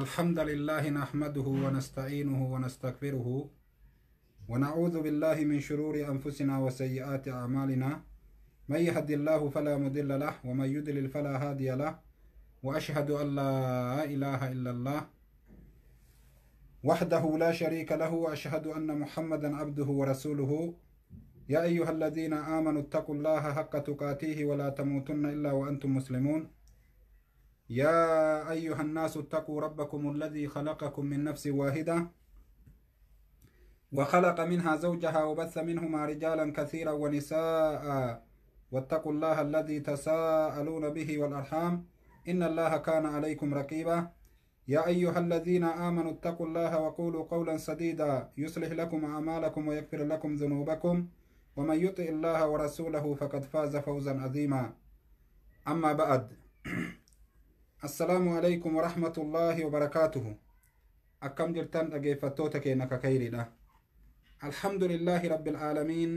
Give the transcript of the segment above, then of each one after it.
الحمد لله نحمده ونستعينه ونستغفره ونعوذ بالله من شرور أنفسنا وسيئات أعمالنا. من يهد الله فلا مضل له ومن يضلل فلا هادي له، وأشهد أن لا إله إلا الله وحده لا شريك له، وأشهد أن محمدا عبده ورسوله. يا أيها الذين آمنوا اتقوا الله حق تقاته ولا تموتن إلا وأنتم مسلمون. يا أيها الناس اتقوا ربكم الذي خلقكم من نفس واحدة وخلق منها زوجها وبث منهما رجالا كثيرا ونساء، واتقوا الله الذي تساءلون به والأرحام إن الله كان عليكم رقيبا. يا أيها الذين آمنوا اتقوا الله وقولوا قولا سديدا يصلح لكم أعمالكم ويغفر لكم ذنوبكم، ومن يطع الله ورسوله فقد فاز فوزا عظيما. أما بعد، السلام عليكم ورحمة الله وبركاته. أكم جرتان أجيفتوتا كينك كيري. الحمد لله رب العالمين.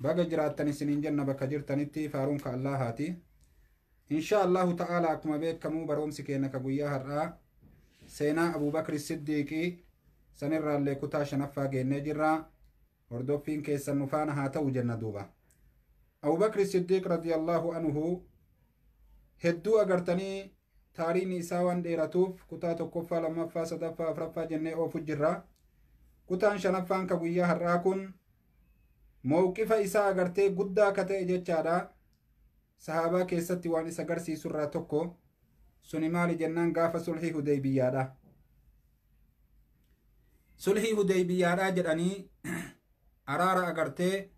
بقى جراتني سنين جنة بك جرتنتي فارونك الله هاتي إن شاء الله تعالى. أكما بيك كمو برومسي كينك قوياها الرا سينا أبو بكر الصديقي سنرى اللي كتا شنفا جيني جرا وردوفين كيسا نفانا هاتو جنة دوبا. أبو بكر الصديق رضي الله عنه hedduu agartanii taariin isaa waan dheeratuuf kutaa tokkoffaa, lammaffaa, sadaffaa, afraffaa jennee oofu jirra. Kutaan shanaffaan ka guyyaa har'aa kun mawqifa isaa agartee guddaa akka ta'e jechaadha. Sahaabaa keessatti waan isa agarsiisurraa tokko suni maali jennaan gaafa sulhii Hudeybiyyaadha. Sulhii Hudeybiyyaadha jedhanii araara agartee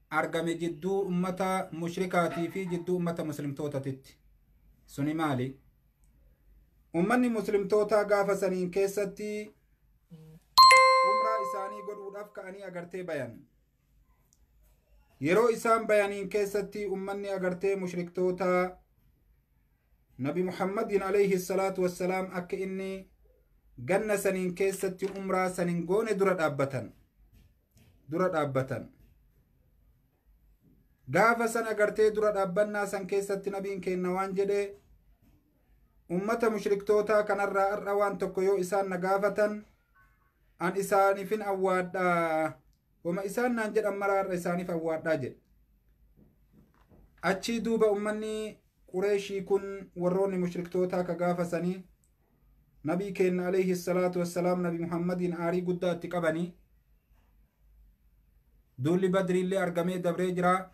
argame jidduu ummata mushrikaatii fi jidduu ummata muslimtootatitti. Suni maali? Ummanni muslimtootaa gaafa saniin keessatti umraa isaanii godhuudhaaf ka'anii agartee bayan. Yeroo isaan bayaniin keessatti ummanni agartee mushriktootaa Nabi Muhammadin alayhi salaatu wassalaam akka inni ganna saniin keessatti umraa saniin goone dura dhaabbatan. Dura dhaabbatan. Gaafa san agartee dura dhaabbannaa san keessatti nabiin kenna waan jedhe, ummata mushriktootaa kanarraa har'a waan tokko yoo isaan na gaafatan an isaaniifin awwaadhaa, wama isaan naan jedhan mara har'a isaaniif awwaadhaa jedhe. Achii duuba ummanni Qureeshii kun warroonni mushriktootaa ka gaafa sanii nabii kenna alayhi salaatu wassalaam Nabi Muhammadiin aarii guddaa itti qabanii duulli Badriillee argamee dabree jira.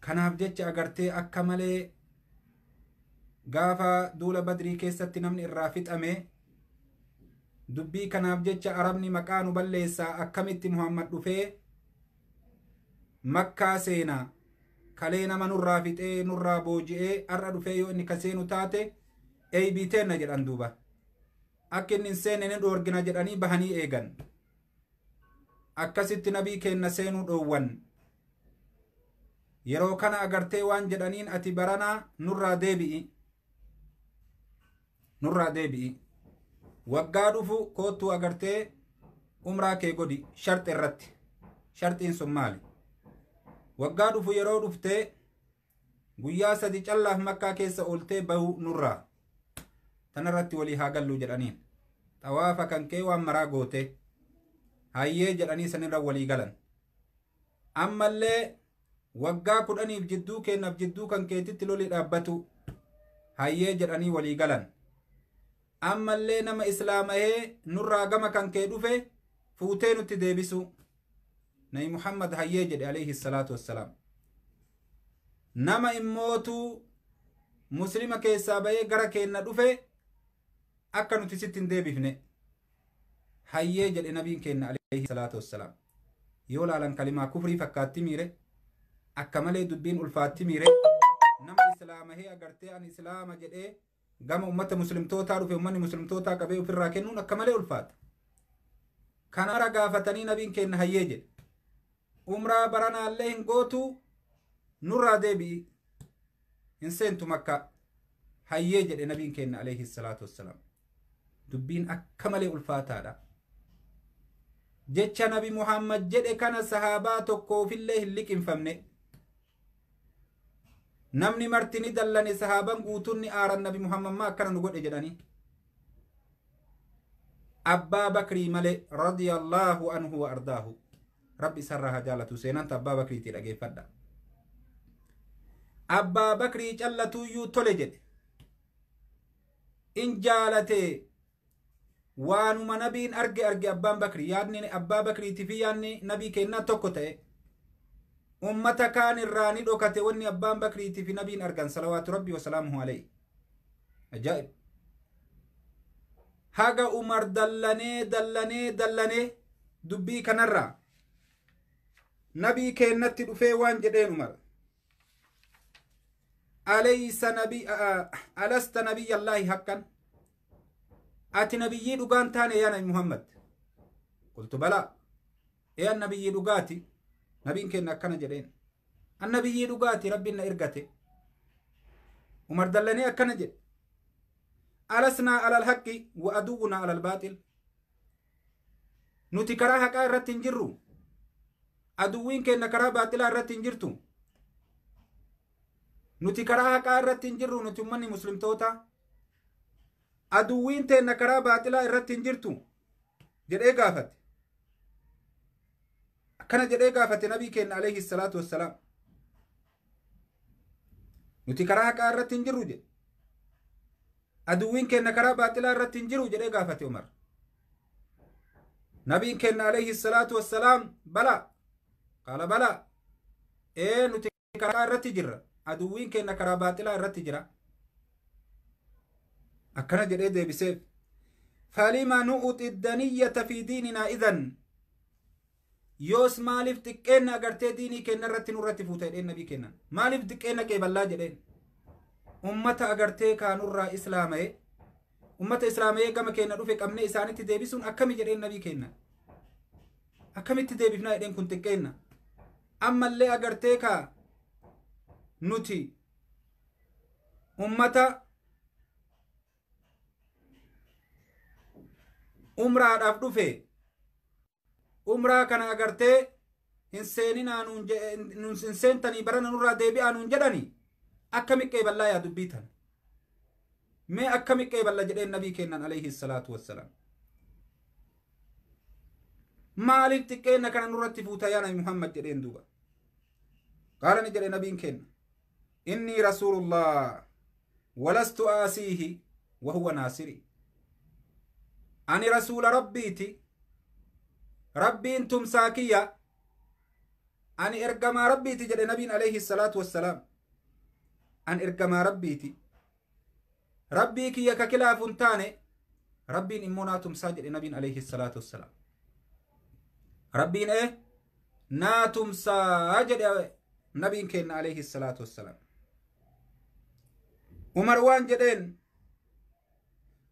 Kanaaf jecha agartee akka malee gaafa duula Badrii keessatti namni irraa fixame dubbii kanaaf jecha Arabni maqaa nu balleessaa, akkamitti Muhammad dhufee Makkaa seenaa, kalee nama nurraa fixee nurraa booji'ee har'a dhufee yoo inni ka seenu taate eeybiiteenna jedhan duuba. Akka inni hin seenne ni dhoorgina jedhanii bahanii eegan. Akkasitti nabii keenna seenuu dhoowwan. Yeroo kana agartee waan jedhaniin, ati baranaa nurraa deebi'i. Nurraa deebi'i. Waggaa dhufu koottuu agartee umraa kee godhi sharxi irratti. Sharxiin sun maali? Waggaa dhufu yeroo dhuftee guyyaa 3 callaaf Makkaa keessa ooltee bahu nurraa. Tanarratti walii haa gallu jedhaniin. Xawaafa kan kee waan maraa goote hayyee jedhanii sanirra walii galan. Ammallee waggaa 10f jidduu keennaaf jidduu kan keetitti loli dhaabbatu hayyee jedhanii walii galan. Ammallee nama islaamahee nurraa gama kan kee dhufe fuutee nutti deebisu. Nabi Muhammad hayyee jedhe alayhi salaatu wassalaam. Nama immootu muslima keessaa bahee gara keenna dhufe akka nuti sitti hin deebifne hayyee jedhe nabiin keenna alayhi salaatu wassalaam. Yoo laalan kalimaa kufrii fakkaatti miire, akka malee dubbiin ulfaatti miire. Nama islaamahee agartee ani islaama jedhee gama ummata muslimtootaa dhufe ummanni muslimtootaa qabee ofirraa kennuun akka malee ulfaata. Kanara gaafatanii nabiin keenna hayyee jedhe. Umraa baranaallee hin gootu, nurraa deebi'i, hin seentu Makkaa, hayyee jedhe nabiin keenna alayhi salaatu wassalaam. Dubbiin akka malee ulfaataadha. Jecha Nabi Muhammad jedhe kana sahaabaa tokkoofillee hin liqinfamne. Namni marti ni dallane, sahaaban guutuun ni aaran. Nabi Muhammad maa akkana nu godhe jedhanii. Abbaa Bakrii malee, radiyallaahu anhu wa ardaahu, rabbi isarraa haa jaalatu. Seenanta Abbaa Bakriitii dhageeffadha. Abbaa Bakrii callatuuyyuu tole jedhe, in jaalate waanuma nabiin arge arge. Abbaan Bakrii, yaadni Abbaa Bakriitii fi yaadni nabii kennaa tokko ta'e. Ummata kaan irraa ni dhokate wanni Abbaan Bakriitii fi nabiin argan, salawaatu rabbi wasalaamuhu alayhi. Ajaa'ib! Haga Umar dallanee dallanee dallanee dubbii kanarraa nabii keennatti dhufee waan jedheen Umar: "Alaysa nabi, alasta nabiyyallaahi haqqan? Ati nabiyyii dhugaan taane, yaa Nabi Muhammad?" "Qultu balaa." Ee, an nabiyyii dhugaati. Nabiin keenna akkana jedheen: "An nabiyyii dhugaati, rabbiin na ergate." Umar dallanee akkana jedhe: "Alasnaa alal haqqi wa aduwwunaa alal baaxil? Nuti karaa haqaa irratti hin jirru? Aduwwiin keenna karaa baaxilaa irratti hin jirtu? Nuti karaa haqaa irratti hin jirru? Nuti ummanni muslimtoota, aduwwiin teenna karaa baaxilaa irratti hin jirtu?" jedhee gaafate. Akkana jedhee gaafate nabii keenna alayhi salaatu wassalaam. "Nuti karaa haqaa irratti hin jirru?" jedhe. "Aduwwiin keenna karaa baaxilaa irratti hin jiru?" jedhee gaafate Umar. Nabiin keenna alayhi salaatu wassalaam: "Balaa." Qaala: "Balaa." Ee, nuti karaa irratti jirra, aduwwiin keenna karaa baaxilaa irratti jira. Akkana jedhee deebiseef: "Falima nu'uxi daniyyata fi diininaa idan? Yoos maaliif xiqqeenna agartee diinii kenna irratti nurratti fuuta?" jedheen nabii kennan. "Maaliif xiqqeenna qeeballaa?" jedheen. "Ummata agartee kaanurraa islaama'e, ummata islaama'ee gama keenya dhufe qabnee isaanitti deebisuun akkami?" jedheen nabii kennan. "Akkamitti deebifnaa?" jedheen. "Kun xiqqeenna. Ammallee agartee kaa nuti ummata umraadhaaf dhufe, umraa kana agartee hin seeninaa nuun, hin seentanii, barana nurraa deebi'aa nuun jedhani. Akkami qeeballaa yaa dubbii tana? Mee akkami qeeballa?" jedheen nabii kennan alayhi salaatu wassalaam. "Maaliif xiqqeenna kana nurratti fuuta, yaa Nabi Muhammad?" jedheen duuba. Qaala, ni jedhe nabiin kenna: "Innii rasuulullah walastu aasiihi wa huwa naasiri. Ani rasuula rabbiiti, rabbiin tumsaa kiyya, ani ergamaa rabbiiti," jedhe nabiin alayhi salaatu wassalaam. "An ergamaa rabbiiti, rabbii kiyya ka kilaafu hin taane, rabbiin immoo naa tumsaa," jedhe nabiin alayhi salaatu wassalaam. "Rabbiin naa tumsaa," jedhe nabiin kenna alayhi salaatu wassalaam. Umar waan jedheen: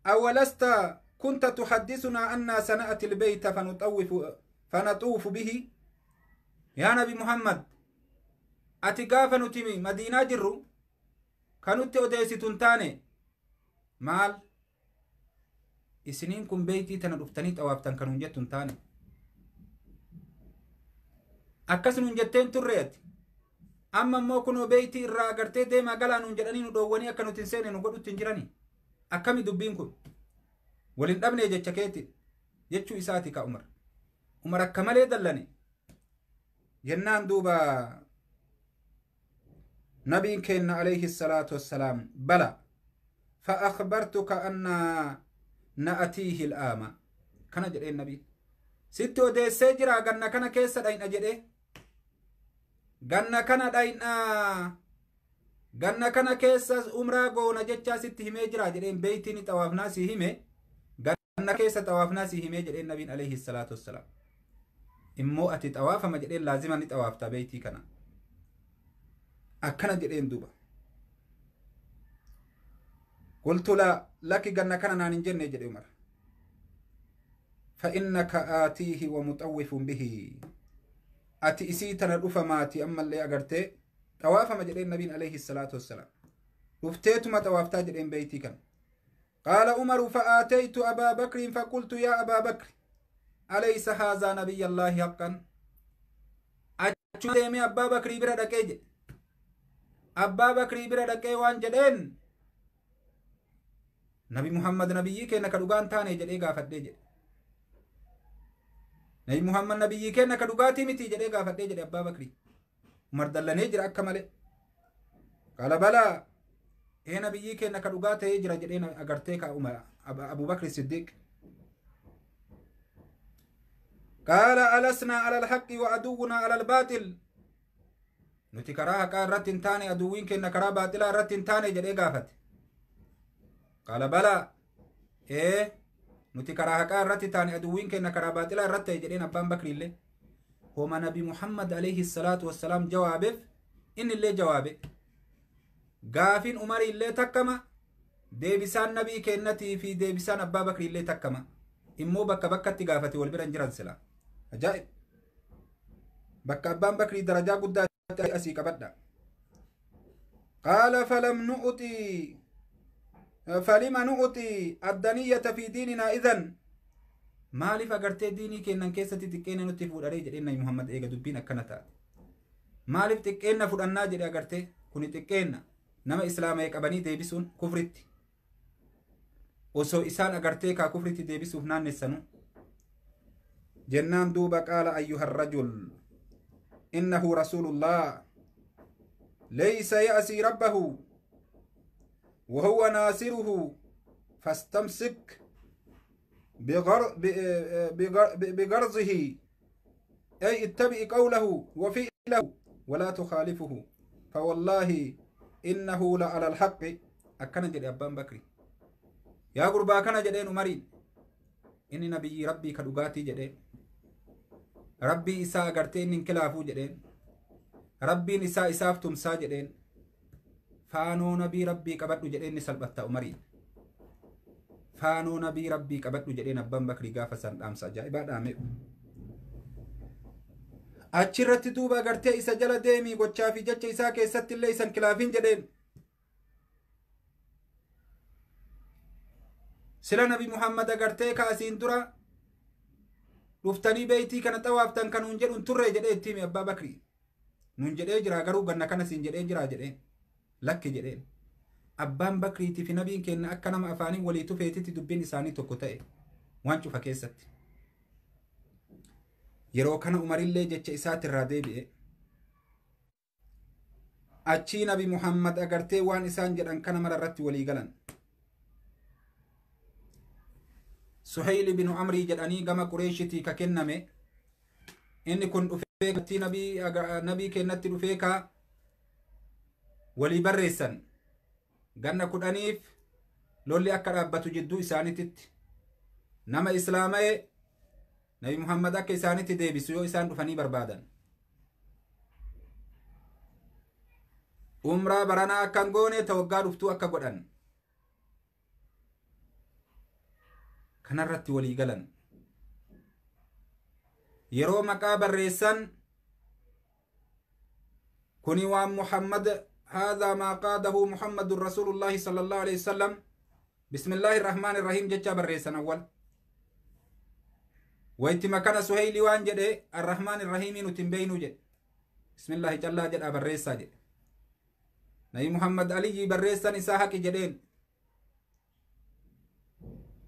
"Awalasta kunta tuhaddithunaa annaa sana'ati ilbeyta fanatuufu bihi? Yaa Nabi Muhammad, ati gaafa nuti Madiinaa jirru kanutti odeessitu hin taane? Maal isiniin kun beeytii tana dhuftanii xawaaftan kanuun jettu hin taane? Akkas nuun jetteen turre ati. Amma immoo kunoo beeytii irraa agartee deemaa galaa nuun jedhanii nu dhoowwanii akka nuti hin seene nu godhutti hin jirani. Akkami dubbiin kun? Walin dhabne jecha keeti," jechuu isaati ka Umar. Umar akka malee dallane. Jennaan duuba nabiin keenna alayhi salaatu wassalaam: "Bala, فأخبرتك أن نأتيه الآم." Kana jedheen nabiin. "Sitti odeessee jira, ganna kana keessa dhayna," jedhee. "Ganna kana dhayna, ganna kana keessa umraa goona jechaa sitti himee jira," jedheen. "Beeytiin xawaafnaa si hime, ganna keessa xawaafnaa si himee," jedheen nabiin alayhi salaatu wassalaam. "Immoo ati xawaafama," jedheen. "Laazima ni xawaafta beeytii kana," akkana jedheen duuba. "Qultu laa, lakki, ganna kana naan hin jenne," jedhe Umar. "فإنك آتيه ومطوف به." Ati isii tana dhufamaati, ammallee agartee xawaafama, jedheen nabiin alayhi salaatu wassalaam. "Dhufteetuma xawaaftaa," jedheen beeytii kana. قال عمر: فآتيت أبا بكر فقلت: يا أبا بكر، أليس هذا نبي الله حقا؟ Achuma deemee Abbaa Bakrii bira dhaqee jedhe. Abbaa Bakrii bira dhaqee waan jedheen Nabi Muhammad nabiyyii keenya ka dhugaan taane jedhee gaafadhee jedhe. Nabi Muhammad nabiyyii keenya ka dhugaatii miti jedhee gaafadhee jedhe Abbaa Bakrii. Umar dallanee jira akka malee. Qaala balaa ee nabiyyii keenya ka dhugaa ta'ee jira jedhee agartee ka Umar Abu Bakri Siddiq. Qaala alasnaa ala alhaqqi wa aduwwunaa ala albaaxil. Nuti karaa haqaa irratti hin taane aduwwiin keenya karaa baaxilaa irratti hin taane jedhee gaafate. Qaala balaa ee nuti karaa haqaa irratti taane aduwwiin keenya karaa baaxilaa irratti ta'e jedheen Abbaan Bakri illee. Homa Nabi Muhammad alayhi salaatu wassalaam jawaabeef inni illee jawaabe. Gaafiin Umari illee takkama deebisaan nabii kennatii fi deebisaan Abbaa Bakri illee takkama. Immoo bakka bakkatti gaafate wal bira hin jiran sila. Ajaa'ib! Bakka Abbaan Bakrii darajaa guddaa asii qabadha. Qaala falam nu'uti falima nu'uti addaniyyata fi diininaa idan maaliif agartee diinii kennan keessatti xiqqeenna nutti fuudharee jedheen Nabi Muhammad eega dubbiin akkana taate. Maaliif xiqqeenna fudhannaa jedhe agartee kuni xiqqeenna nama islaama'e qabanii deebisuun kufritti. Osoo isaan agartee kaa kufritti deebisuuf naannessanu. Jennaan duuba qaala ayyuha rajul innahu rasuulullah laysa ya'sii rabbahu wa huwa naasiruhu fastamsik بغرضه أي اتبع قوله وفعله ولا تخالفه فوالله إنه لعلى الحق. أكن جدي أبان بكري يا غربا كان جدين عمرين إني نبي ربي كدغاتي جدين ربي إسا أغرتين إن كلافو جدين ربي نساء إساف تمسا جدين فانو نبي ربي كبدو جدين نسلبتا عمرين faanoo nabii rabbii qabadhu jedheen Abbaan Bakrii gaafa san dhaamsa ajaa'ibaa dhaame. Achirratti duuba agartee isa jala deemii gochaa fi jecha isaa keessatti illee isan kilaafin jedheen. Sila Nabi Muhammad agartee kaasiin dura dhuftanii beeytii kana xawaaftan kan nuun jedhuun turre jedhee itti hime Abbaa Bakrii. Nuun jedhee jira garuu ganna kana siin jedhee jira jedheen. Lakki jedheen. Abbaan Bakriitii fi nabiin keenya akka nama afaaniin walii tufeetitti dubbiin isaanii tokko ta'e waan cufa keessatti. Yeroo kana Umarillee jecha isaatirraa deebi'e. Achii Nabi Muhammad agartee waan isaan jedhan kana mara irratti walii galan. Suhayl bin Amrii jedhanii gama Qureeshitii ka kenname. Inni kun dhufee nabii kennatti dhufee ka walii barreessan. Ganna 10 lolli akka dhaabbatu jidduu isaaniitti nama islaama'e Nabi Muhammad akka isaanitti deebisu yoo isaan dhufanii barbaadan. Umraa baranaa akka hin goone ta waggaa dhuftuu akka godhan. Kanarratti walii galan. Yeroo maqaa barreessan kuni waan Muhammad هذا ما قاده محمد رسول الله صلى الله عليه وسلم بسم الله الرحمن الرحيم جتشا بريسان أول وإنت مكان سهيلي وان جده الرحمن الرحيم نتنبينو جد بسم الله جل جل بريسا جد نبي محمد علي بريسان إساحك جدين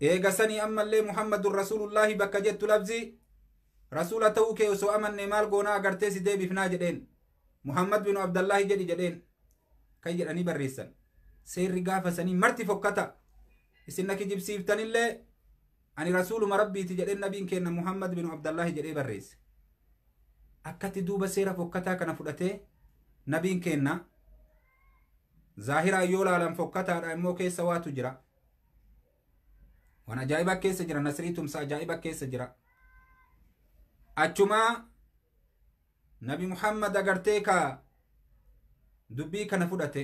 إيغساني أما اللي محمد رسول الله بك جدت لبزي رسول توكي وسو أمن نمال قونا أغرتيسي دي بفنا جدين محمد بن عبد الله جدي جدين kan jedhanii barreessan. Seerri gaafa sanii marti fokkata. Isin na kijibsiiftanillee ani rasuuluma rabbiiti jedheen nabiin kenna Muhammad bin Abdallahi jedhee barreesse. Akkatti duuba seera fokkataa kana fudhatee nabiin kenna zaahiraa yoo laalan fokkataadha immoo keessa waatu jira. Waan ajaa'ibaa keessa jira nasrii tumsa ajaa'ibaa keessa jira. Achumaa Nabi Muhammad agartee ka dubbii kana fudhate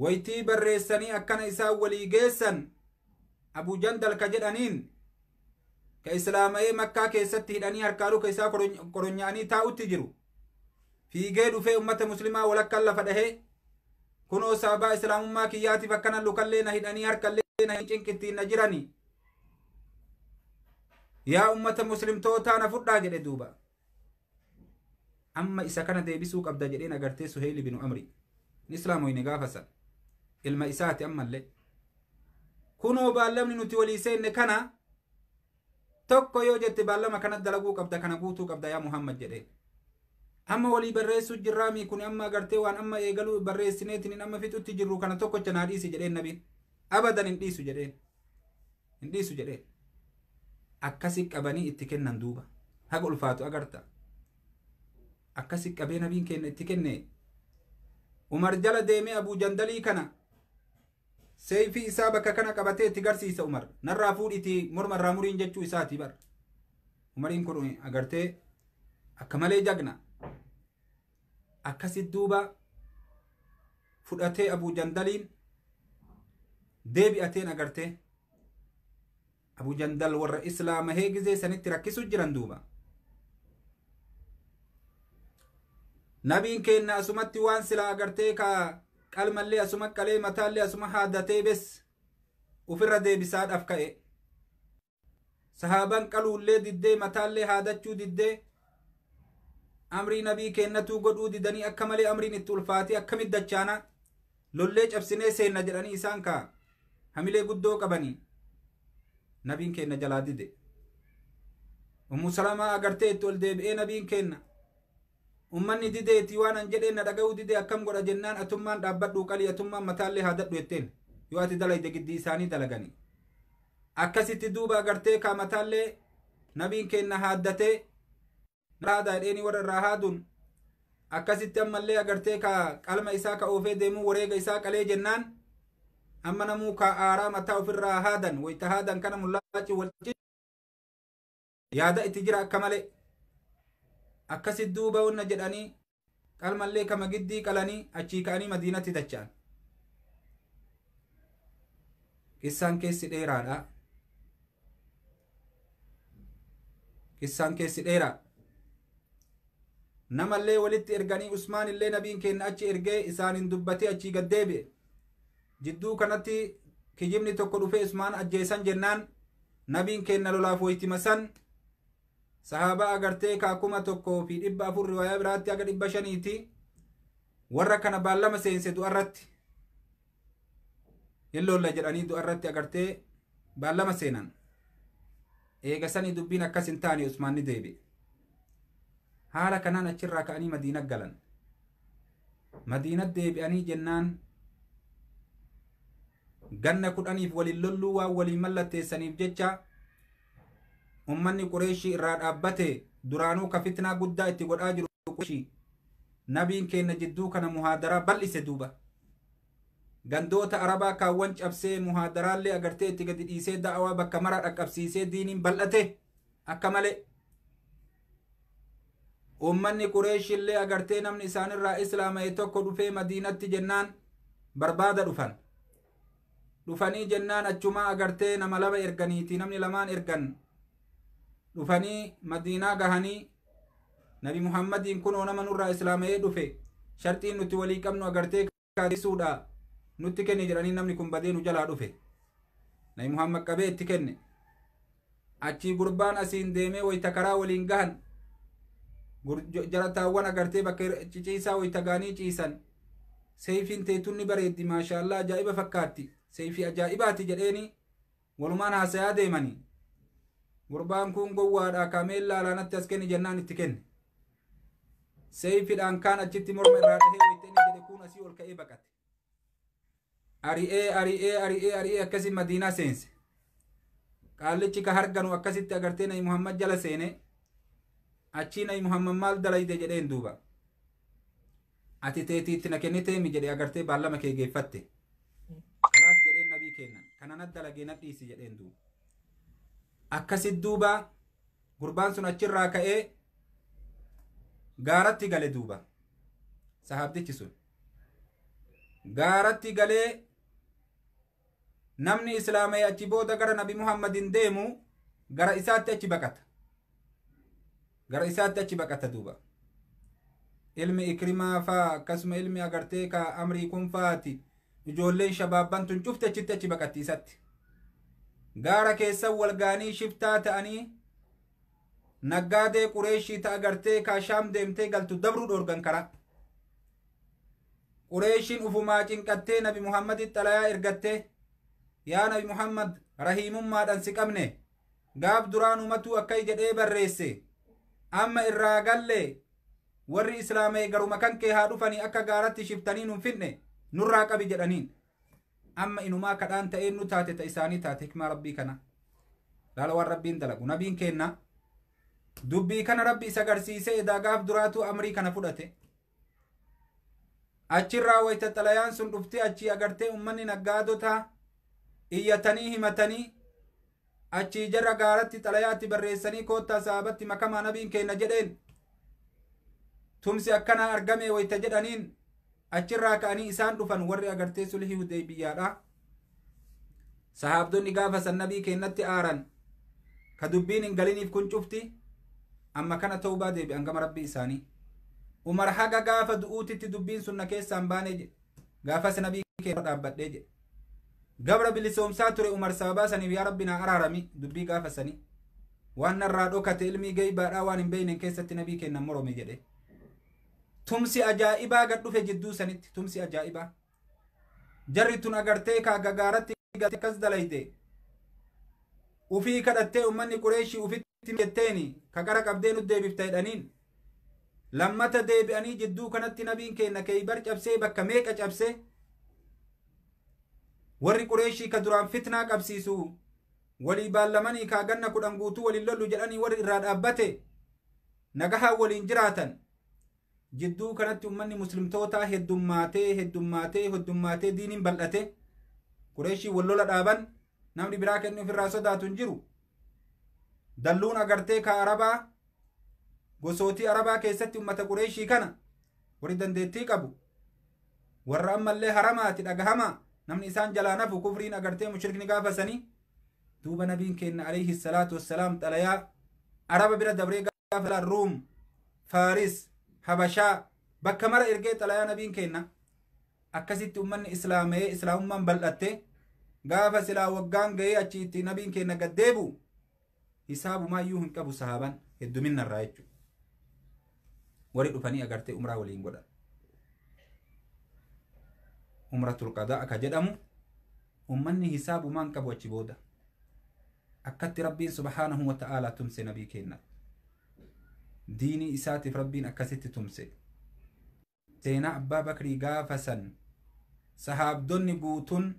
waytii barreessanii akkana isaan walii geessan Abu Jandal ka jedhaniin ka islaama'ee Makkaa keessatti hidhanii harkaa luka isaa koronyaanii taa'utti jiru. Fiigee dhufee ummata muslimaa walakkaan lafa dhahee kunoo sababaa islaamummaa kiyyaatiif akkana lukallee na hidhanii harkallee na cinqittiin na jirani. Yaa ummata muslimtootaa na fudhaa jedhe duuba. Amma isa kana deebisuu qabda jedheen agartee Suheyli binu Amri. Islaamoyne gaafa san ilma isaati. Ammallee kunoo baallamni nuti walii seenne kana tokko yoo jette baallama kana dalaguu qabda, kana guutuu qabda yaa Muhammad jedheen. Amma walii barreessuu jirraamii kun amma agartee waan amma eegaluu barreessineetiin amma fixutti jirru kana tokkocha naa dhiisi jedheen. Nabiin abadan hin dhiisu jedheen, hin dhiisu jedheen. Akkasi qabanii itti kennan duuba. Haga ulfaatu agarta. Akkasi qabee nabiin kenna itti kenne. Umar jala deemee Abuu Jandalii kana seeyfii isaa bakka kana qabatee itti garsiisa. Umar narraa fuudhiti morma irraa muriin jechuu isaati bar. Umariin kun agartee akka malee jagna. Akkasit duuba fudhatee Abuu Jandaliin deebi'ateen agartee Abuu Jandal warra islaamahee gizee sanitti rakkisu jiran duuba. Nabiin keenna asumatti waan sila agartee ka qalmallee asuma qalee, mataallee asuma haadatee bes ufirra deebisaadhaaf ka'e. Sahaaban qaluullee diddee, mataallee haadachuu diddee, amrii nabii kennatuu godhuu didanii akka malee amriin itti ulfaatee akkamit dachaana lollee cabsinee seenna jedhanii isaan kaa hamilee guddoo qabanii. Nabiin kenna jalaa dide. Ummu Salamaa agartee itti ol deebi'ee, nabiin kenna ummanni dideeti waan an jedheen na dhaga'uu dide, akkam godha jennaan, atummaan dhaabbadhuu qalii, atummaan mataallee haadadhu jetteen, yoo ati dalayde giddii isaanii dalaganii. Akkasitti duuba agartee kaa mataallee nabiin kenna haaddatee haada jedheeni warra irraa haaduun. Akkasitti ammallee agartee ka qalma isaa ka oofee deemuu wareega isaa qalee jennaan, amma namuu ka aaraa mataa ofirraa haadan. Wayta haadan kana mullaaci wal yaada itti jira akka malee. Akkasit duuba wanna jedhanii qalmallee kama giddii qalanii achii ka'anii Madiinatti dacha'an. Qissaan keessi dheeraadha. Qissaan keessi dheeraa. Namallee walitti erganii Usmaan illee nabiin kenna achi ergee isaanin dubbatee achii gad deebi'e. Jidduu kanatti kijibni tokko dhufee Usmaan ajjeesan jennaan, nabiin kenna lolaaf waytima san sahaabaa agartee kaa 1400, riwaayaa biraatti haga 500ti, warra kana baallama seense. Du'arratti hin lolla jedhanii du'arratti agartee baallama seenan. Eega sanii dubbiin akkas hin taane, Usmaan ni deebi'e. Haala kanaan achirraa ka'anii Madiina galan. Madiina deebi'anii jennaan ganna 10f waliin lolluu waan waliin mallatteessaniif jecha ummanni Qureeshii irraa dhaabbate. Duraanuu ka fitnaa guddaa itti godhaa jiru Qureeshii. Nabiin keenya jidduu kana muhaadaraa bal'ise duuba. Gandoota Arabaa kaawwan cabsee muhaadaraallee agartee itti gadi dhiisee da'awaa bakka mara dhaqqabsiisee diiniin bal'ate akka malee. Ummanni Qureeshillee agartee namni isaanirraa islaama'e tokko dhufee Madiinatti jennaan barbaada dhufan. Dhufanii jennaan achumaa agartee nama lama erganiiti. Namni lamaan ergan dhufanii Madiinaa gahanii, Nabi Muhammadiin kunoo nama nurraa islaama'ee dhufe, sharxiin nuti walii qabnu agartee kaasuudha nutti kenne jedhanii, namni kun badee nu jalaa dhufe. Nabi Muhammad qabee itti kenne. Achii gurbaan asiin deemee wayta karaa waliin gahan jarataawwan agartee bakka ciciisaa wayta gaanii ciisan, seeyfiin teetunni bareeddi, maashaallaa, ajaa'iba fakkaatti, seeyfii ajaa'ibaati jedheeni walumaan haasayaa deemanii. Gurbaan kun gowwaadha, kaameen laalaanatti as kenni jennaan itti kenne. Seeyfiidhaan kaan achitti morma irraa dhahee wayta inni jedhe kun asii ol ka'ee baqate. Ari'ee ari'ee ari'ee ari'ee akkasi Madiinaa seense. Qaallichi ka harganu akkasitti agartee Nabi Muhammad jala seene. Achii Nabi Muhammad maal dalayde jedheen duuba. Ati teetiitti na kenniteemi jedhe, agartee baallama kee geeffatte. Kalaas jedheen nabii kennan. Kana na dalagee na dhiisi jedheen duuba. Akkasit duuba gurbaan sun achirraa ka'ee gaaratti gale duuba. Sahaabdichi sun. Gaaratti galee namni islaama'e achi booda gara Nabi Muhammadin deemu gara isaatti achi baqata. Gara isaatti achi baqata duuba. Ilmi Ikrimaa faa akkasuma ilmi agartee ka amrii kun faati ijoolleen shabaabban tun cufte achitti achi baqatti isatti. Gaara keessa wal gaanii shiftaa ta'anii naggaadee Qureeshii ta agartee ka Shaam deemtee galtu dabruu dhoorgan karaa. Qureeshiin ufumaa cinqattee Nabi Muhammaditti xalayaa ergatte, yaa Nabi Muhammad rahiimummaadhaan si qabne, gaaf duraanumatuu akkai jedhee barreesse, amma irraa galle warri islaamee garuma kan kee haa dhufanii akka gaaratti shiftanii nun finne nurraa qabi jedhaniin. Amma inumaa kadhaan ta'een nu taate ta isaanii taate. Hikmaa rabbii kana laala, waan rabbiin dalagu. Nabiin kenna dubbii kana rabbi isa garsiisee edaa gaaf duraatuu amrii kana fudhate. Achirraa wayta xalayaan sun dhuftee achii agartee ummanni naggaadota iyyatanii himatanii achii jarra gaaratti xalayaatti barreessanii koottaa sahabatti makamaa nabiin kenna jedheen. Tumsi akkanaa argame wayta jedhaniin achirraa ka'anii isaan dhufan warri agartee sulhii Hudeybiyyaadha. Sahaabdonni gaafa san nabii kennatti aaran ka dubbiin hin galiniif kun cufti amma kana tawbaa deebi'an gama rabbii isaanii. Umar haga gaafa du'uutitti dubbiin sun na keessaan baanee jedhe. Gaafas nabii keenya dhaabbadhee jedhe. Gabra bilisoomsaa ture Umar sababaa saniif, yaa rabbi naa araarami, dubbii gaafa sanii waan narraa dhokate ilmii gaybaadhaa waan hin beeynen keessatti nabii kennan morome jedhe. Tumsi ajaa'ibaa gad dhufe jidduu sanitti, tumsi ajaa'ibaa. Jarri tun agartee kaa gagaaratti akkas dalayde ufii kadhattee ummanni Qureeshii ufitti jetteeni ka qara qabdee nu deebifta jedhaniin. Lammata deebi'anii jidduu kanatti nabiin kenna Keeybar cabsee bakka meeqa cabsee warri Qureeshii ka duraan fitnaa qabsiisu walii baallamanii kaa ganna 10 guutuu waliin lollu jedhanii warri irraa dhaabbate nagahaan waliin jiraatan. Jidduu kanatti ummanni muslimtootaa heddummaatee heddummaatee heddummaatee diiniin bal'ate. Qureeshii wal lola dhaaban, namni biraa kennu ofirraa sodaatu hin jiru. Dalluun agartee ka Arabaa gosootii Arabaa keessatti ummata Qureeshii kana warri dandeettii qabu warra ammallee haramaati dhagahamaa namni isaan jalaa nafu kufriin agartee mushrikni gaafasanii. Duuba nabiin kenna alayhi salaatu wassalaam xalayaa Araba bira dabree gaafa Ruum, Faaris, Habashaa bakka mara ergee xalayaa nabiin kenna. Akkasitti ummanni islaama'ee islaamummaan bal'atte. Gaafa silaa waggaan ga'ee achi itti nabiin kenna gaddeebu hisaabumayyuu hin qabu sahaaban hedduminarraa jechuudha. Warri dhufanii agartee umraa waliin godhan. Umratul qadaa akka jedhamu ummanni hisaabumaan qabu achi booda. Akkatti rabbiin subhaanahu wa ta'aalaa tumse nabii kenna. Diinii isaatiif rabbiin akkasitti tumse. Seenaa Abbaa Bakrii gaafa san sahaabdonni guutuun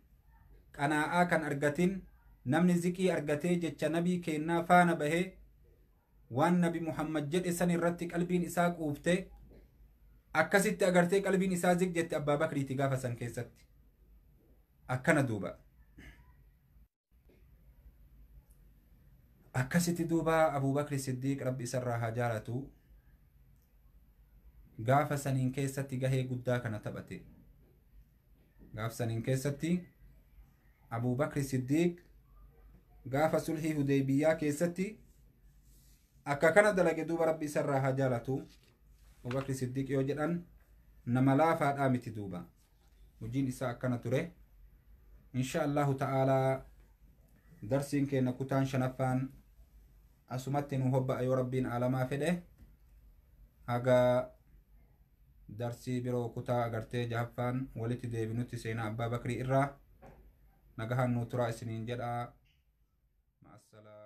qanaa'aa kan argatin namni ziqii argatee jecha nabii kennaa faana bahee waan nabi Muhammad jedhe san irratti qalbiin isaa quufte akkasitti agartee qalbiin isaa ziq jette Abbaa Bakriiti gaafa san keessatti. Akkana duuba. Akkasitti duuba Abuu Bakri Siddiiq rabbi isarraa haa jaalatu gaafa saniin keessatti gahee guddaa kana taphate. Gaaf saniin keessatti Abuu Bakri Siddiiq gaafa sulhii Hudeybiyyaa keessatti akka kana dalage duuba rabbi isarraa haa jaalatu. Abuu Bakri Siddiiq yoo jedhan nama laafaadhaa miti duuba. Hojiin isaa akkana ture. Insha Allahu ta'aalaa darsiin keenya kutaan shanaffaan asumatti nu hobba'a yoo rabbiin aalamaa fedhe. Haga darsii biroo kutaa agartee jahaffaan walitti deebinutti seenaa Abbaa Bakrii irraa nagahaan nu turaa isiniin jedha. Ma'assalaa.